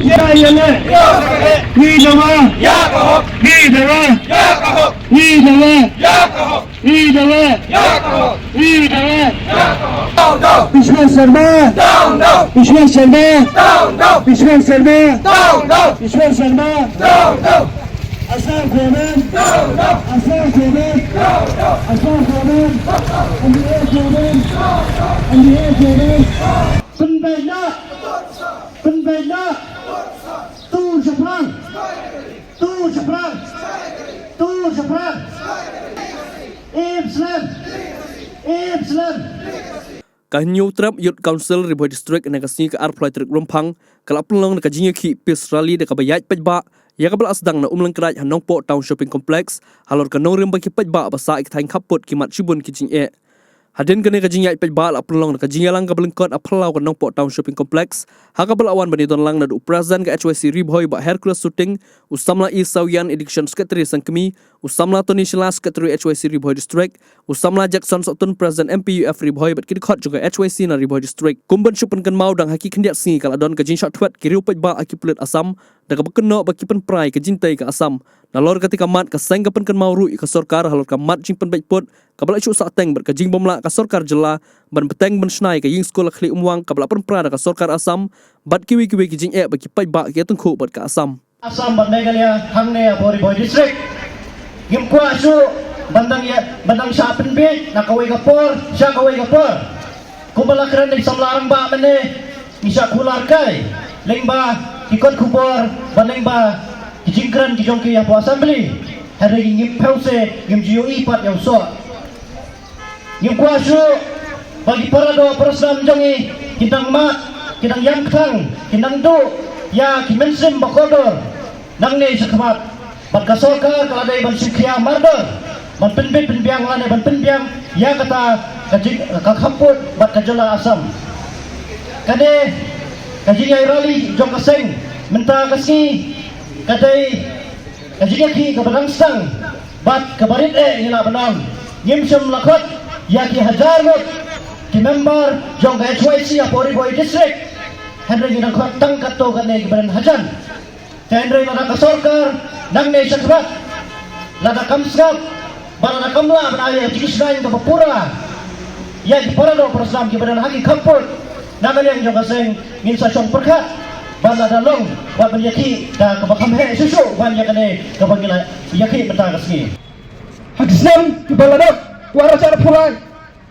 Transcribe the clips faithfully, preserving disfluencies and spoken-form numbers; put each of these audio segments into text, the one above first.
Ïa ïa ne. Ngi dawa. Ngi dawa. Ngi dawa. Ngi dawa. Ngi dawa. Down, down. Vishwa Sharma. Down, down. Vishwa Sharma. Down, down. Vishwa Sharma. Down, down. Vishwa Sharma. Down, down. Assam Government. Down, down. Assam Government. Down, down. Assam Government. N D A Government. N D A Government. Pynbeit noh. Pynbeit noh. Tu shaphrang. Tu shaphrang. Tu shaphrang. Im slem. Im slem. Ka Hynñiewtrep Youth Council Ri Bhoi District ha ka sngi ka arphew lai tarik Rymphang ka la pynlong da ka jingïakhih peace rally da kaba ïaid paidbah ïa kaba la sdang na Umlyngkdait ha Nongpoh Town Shopping Complex halor ka nongrim ba ki paidbah ba sah ïa ki thaiñ khappud ki mad shibun ki jingeh. Hadien kane ka jingïaid paidbah la pynlong da ka jingïalang kaba lyngkot ha phyllaw ka Nongpoh Town Shopping Complex ha kaba la wan ban ïadon lang naduh u President ka H Y C Ri Bhoi Bah Hercules Suting, u samla E Sawian, Education Secretary Sangkmie, u samla Tony Shylla, Secretary H Y C Ri Bhoi District, u samla Jackson Sohtun, President M P U F Ri Bhoi bad ki dkhot jong ka H Y C na Ri Bhoi District. Kum ban shu pynkynmaw, dang ha ki khyndiat sngi ka la don ka jingshah thwet ki riew paidbah ha ki pulit Assam da kaba kynnoh ba ki pynpra ïa ka jingtei ka Assam. Nalor kata ka mat, ka seng ka pynkynmaw ruh ïa ka sorkar halor ka mat jingpynbeit pud kaba la shu sahteng bad ka jingbymlah ka sorkar jylla ban bteng ban shna ïa ka ïing skul ha Khlieh Umwang kaba la pynpra da ka sorkar Assam bad kiwei kiwei ki jingeh ba ki paidbah ki ïatyngkhuh bad ka Assam. Assam bad Meghalaya hangne hapoh Ri Bhoi District. Ngim kwah shuh ban dang ïa, ban dang shah pynbiej na kawei ka por sha kawei ka por. Kumba la kren da i samla rangbah mynne, ngi shah kular kai lyngba ki kot khubor bad lyngba ki jingkren ki jong ki hapoh Assembly. Hynrei ngim phew se, ngim ju ïohi pat ïa u soh. Ngim kwah shuh ba ki para doh para snam jong ngi kin dang mad, kin dang ïam kthang, kin dang duh ïa ki mynsiem ba kordor nangne sha khmat. Bad ka sorkar ka la dei ban sngewkhia mardor ban pynbit pynbiang lane ban pynbiang ïa kata ka jing, ka khappud bad ka jylla Assam. Kane ka jingïaid rally jong ka seng mynta ka sngi ka dei ka jingïakhih kaba dang sdang bad kaba rit eh ngi lah ban ong. Ngim shym la khot ïa ki hajar ngut ki member jong ka H Y C hapoh Ri Bhoi District, hynrei ngi dang khot tang katto katne kiba don hajan. Te hynrei lada ka sorkar nangne sha khmat lada kam sngap bad lada kam lah ban ai ïa ka jingshngaiñ kaba pura ïa ki para doh para snam kiba don ha ki khappud, na ka liang jong ka seng ngin sa shong pyrkhat bad lada long bad ban ïakhih da kaba kham heh shuh shuh ban ïa kane kaba ngi la ïakhih mynta ka sngi. Ha ki snem kiba la dep, dua hajar arphew lai,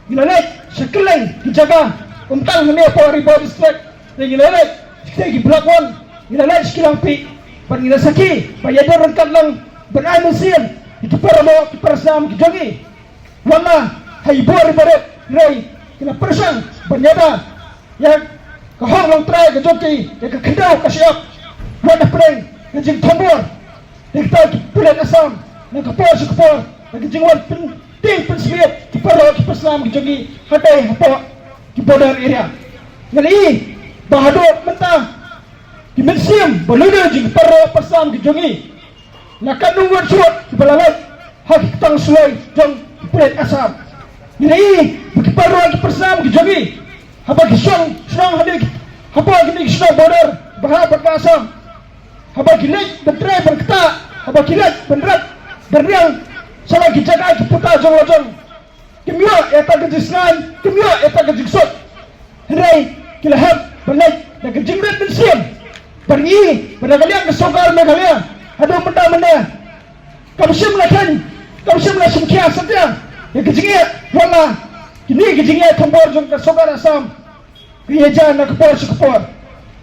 ngi la leit sha kylleng ki jaka, ym tang hangne hapoh Ri Bhoi District, te ngi la leit sha ki Block One, ngi la leit sha ki Langpih, bad ngi la sakhi ba ïadon ryngkat lang ban ai mynsiem ïa ki para doh ki para snam ki jong ngi. Wat la ha i bor i barit, hynrei ki la pyrshang ban ïada ïa ka hok longtrai ka jong ki, ïa ka khyndew ka shyiap, wat hapdeng ka jingthombor da kita ki pulit Assam, na ka por sha ka por, na ka jingwan pyntieng pynsmiej ki para doh ki para snam ki jong ngi hatai hapoh ki border area. Ngi la ïohi ba haduh mynta ki mynsiem ba lum jong ki para doh para snam ki jong ngi la katno ngut shuh kiba la lait ha ki ktang suloi jong ki pulit Assam. Ngi la ïohi ba ki para doh ki para snam ki jong ngi, haba ki shong shnong hangne hapoh kine ki shnong border ba hap bad ka Assam, haba ki leit ban trei ban ktah, haba ki leit ban rat ban riang sha la ki jaka ki puta jong la jong, kim ïoh ïa kata ka jingsngaiñ, kim ïoh ïa kata ka jingsuk. Hynrei ki la hap ban leit da ka jingrit mynsiem. Bad ngi, bad na ka liang ka sorkar Meghalaya haduh mynta mynta kam shym la kheiñ, kam shym la shim khia satia ïa ka jingeh wat la kine ki jingeh thombor jong ka sorkar Assam. Ka ïa jan na ka por sha ka por.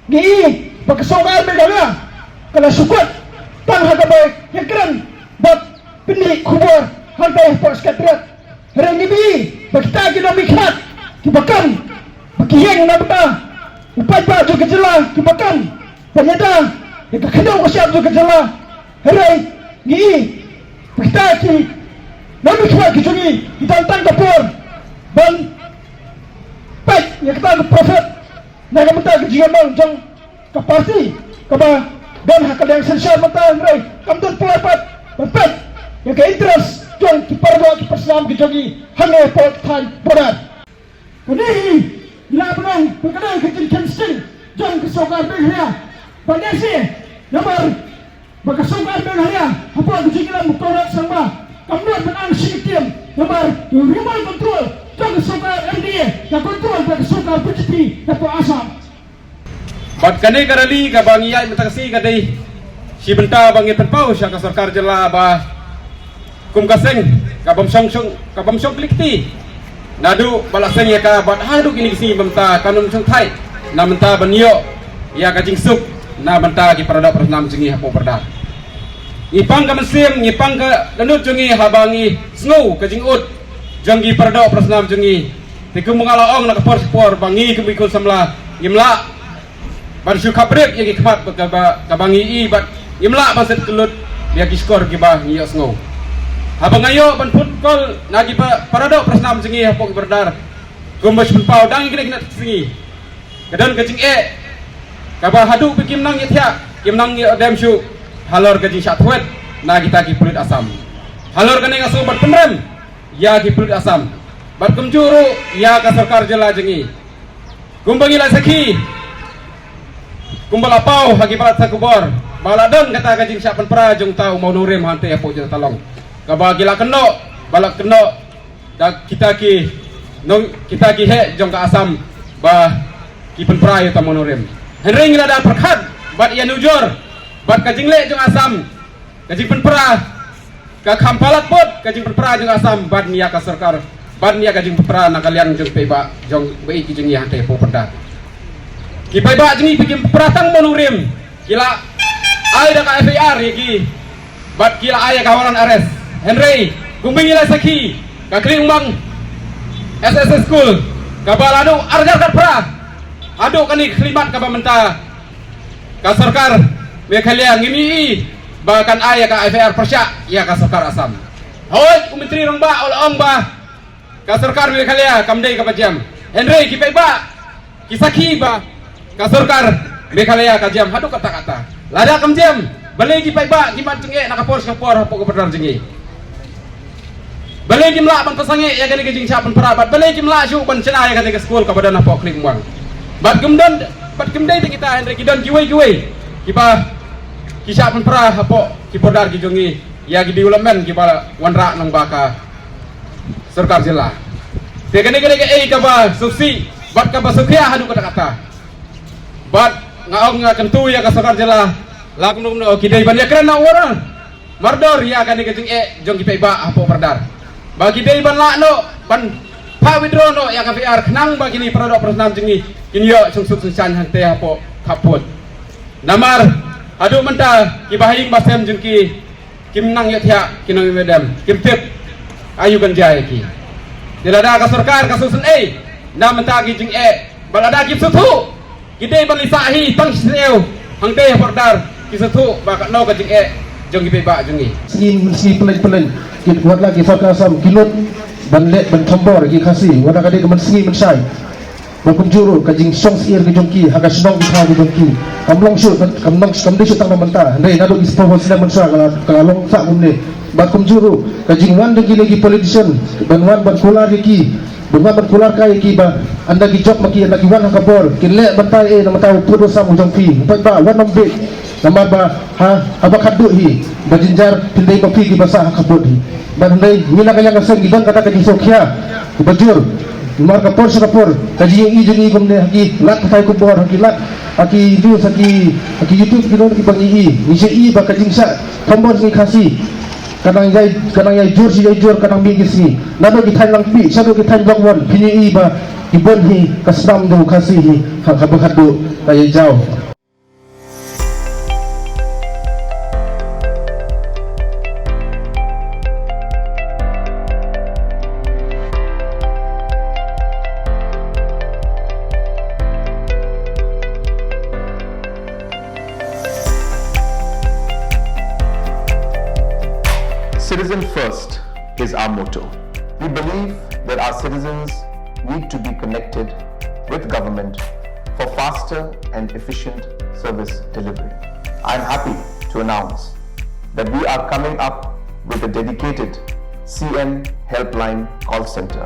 Ngi i ba ka sorkar Meghalaya ka la shu kut tang ha kaba ïakren bad pynmih khubor hangtai hapoh Secretariat. Hynrei ngi i ba kita ki nongmihkhmat kiba kam ba ki ïeng na bynta u paidbah jong ka jylla, kiba kam ban ïada ïa ka khyndew ka shyiap jong ka jylla. Hynrei ngi i ba kita ki nongmihkhmat ki jong ngi ki don tang ka por ban peit ïa kata ka profit na ka bynta ka jingïamong jong ka party kaba don ha ka liang synshar mynta, hynrei kam don por pat ban peit ïa ka interest jong ki para doh ki para snam ki jong ngi hangne hapoh ka thaiñ border. Kane hi ngi lah ban ong ba ka dei ka jingkheiñ sting jong ka Sorkar Meghalaya ba ne shi namar ba ka sorkar Meghalaya hapoh ka jingïalam u Conrad Sangma kam nud ban ang shi ktien namar u remote control jong ka sorkar M D A ka control ba ka sorkar B J P hapoh Assam. Bad kane ka rally kaba ngi ïaid mynta ka sngi ka dei shi bynta ba ngi pynpaw sha ka sorkar jylla ba kum ka seng ka bym shong shong ka bym shong klik ti. Naduh ba la seng ïa ka bad haduh kine ki sngi mynta kan ym shong thait na mynta ban ïoh ïa ka jingsuk na mynta ki paradoh parasnam jong ngi hapoh Bordar. Ngi pang ka mynsiem, ngi pang ka dohnud jong ngi haba ngi sngew ka jingud jong ki paradoh parasnam jong ngi. Te kum nga la ong na ka por sha por ba ngi kum ki khun samla ngim lah ban shu khapbrip ïa ki khmat ba kaba, kaba ngi i bad ngim lah ban set kyllut ïa ki shkor kiba ngi ïohsngew. Haba nga ïoh ban phone call na ki ba, paradoh parasnam jong ngi hapoh ki Bordar. Kumba shu pynpaw dang ïa kine kine sngi ka don ka jingeh kaba haduh ba kim nang ïathiah, kim nang ïadem shuh halor ka jingshah thwet na kita ki pulit Assam. Halor kane nga sngew ban pynrem ïa ki pulit Assam bad kumjuh ruh ïa ka sorkar jylla jong ngi. Kumba ngi la sakhi, kumba la paw ha ki palat khubor ba la don kata ka jingshah pynpra jong uta u mawnongrim hangtei hapoh jylla Talong, kaba ki la kynnoh, ba la kynnoh da kita ki nong, kita ki heh jong ka Assam ba ki pynpra ïa uta u mawnongrim. Hynrei ngi la da pyrkhat bad ïanujor bad ka jingleh jong Assam, ka jingpynpra ka kham palat bud ka jingpynpra jong Assam ban ïa ka sorkar, ban ïa ka jingpynpra na ka liang jong paidbah jong ba i ki jong ngi hangtei hapoh Bordar. Ki paidbah jong ngi ba kim pynpra tang mawnongrim ki la ai da ka F I R ïa ki bad ki la ai ïa ka warrant arrest. Hynrei kumba ngi la sakhi ka Khliew Mang S S S School kaba la duh ar hajar khatphra haduh kane ka khyllipmat kaba mynta ka sorkar Meghalaya ngim i ba kan ai ïa ka F I R pyrshah ïa ka sorkar Assam. Hooid u Myntri Rangbah u la ong ba ka sorkar Meghalaya kam dei kaba jem. Hynrei ki paidbah ki sakhi ba ka sorkar Meghalaya ka jem haduh katta katta. Lada kam jem balei ki paidbah ki mad jingeh na ka por sha ka por hapoh ka Bordar jong ngi? Balei kim lah ban pynsangeh ïa kane ka jingshah pynpra bad balei kim lah shuh ban shna ïa kane ka skul kaba don hapoh Khliew Mang? Bad kim don, bad kim dei tang kita, hynrei ki don kiwei kiwei kiba ki shah pynpra hapoh ki Bordar ki jong ngi ïa ki development kiba wanrah lyngba ka sorkar jylla. Te kane kane kaei kaba sngewsih bad kaba sngewkhia haduh katta katta. Bad nga ong, nga kyntu ïa ka sorkar jylla, la kumno kumno ki dei ban ïakren na u warrant mardor ïa kane ka jingeh jong ki paidbah hapoh Bordar. Ba ki dei ban lah noh ban phah withdraw noh ïa ka F I R khnang ba kine ki paradoh parasnam jong ngi kin ïoh suk suk suk saiñ hangtei hapoh khappud. Namar haduh mynta kiba ha ïing ba sem jong ki kim nang ïathiah, kim nang ïadem, kim tip aïu kan jia ïa ki. Te lada ka sorkar ka sngewsynei na mynta ki jingeh, ba lada kim sngewthuh, ki dei ban leit sah hi tang shisha hangtei ha Bordar, ki sngewthuh ba katno ka jingeh jong ki paidbah jong ngi. Sngi mynsngi pyllein pyllein, ki, wat la ki sorkar Assam ki lut ban leh, ban thombor ïa ki Khasi, wat la ka dei ka mynsngi mynshai. Bad kumjuh ruh ka jingshong syiar ka jong ki ha ka shnong ki thaw ka jong ki kam long shuh, kam long, kam dei shuh tang na mynta, hynrei naduh ki spah snem mynshwa ka la, ka la long sah kumne. Bad kumjuh ruh ka jingwan jong kine ki politician ban wan ban kular ïa ki, ban wan ban kular kai ïa ki ba ynda ki jop ma ki, ynda ki wan ha ka bor, kin leh ban tai eh na mynta u pud u sam u jong phi. Bad ba wan ym bit namar ba ha, haba khatduh hi ba jynjar phin dei ma phi kiba sah ha khappud hi. Bad hynrei ngi na ka liang ka seng ngi don kata ka jingsngewkhia kaba jur. Namar ka por sha ka por ka jingïohi jong ngi kumne ha ki lad pathai khubor, ha ki lad, ha ki news, ha ki, ha ki YouTube, ki don kiba ngi i, ngi shu i ba ka jingshah thombor jong ngi Khasi ka nang ïai, ka nang ïai jur shi ïai jur, ka nang mih ki sngi. Naduh ki thaiñ Langpih shaduh ki thaiñ Longwan phin ïohi ba ki bun hi ka snam jong u Khasi hi ha, haba khatduh ka ïai jaw. Citizen first is our motto. We believe that our citizens need to be connected with government for faster and efficient service delivery. I am happy to announce that we are coming up with a dedicated C M Helpline call center.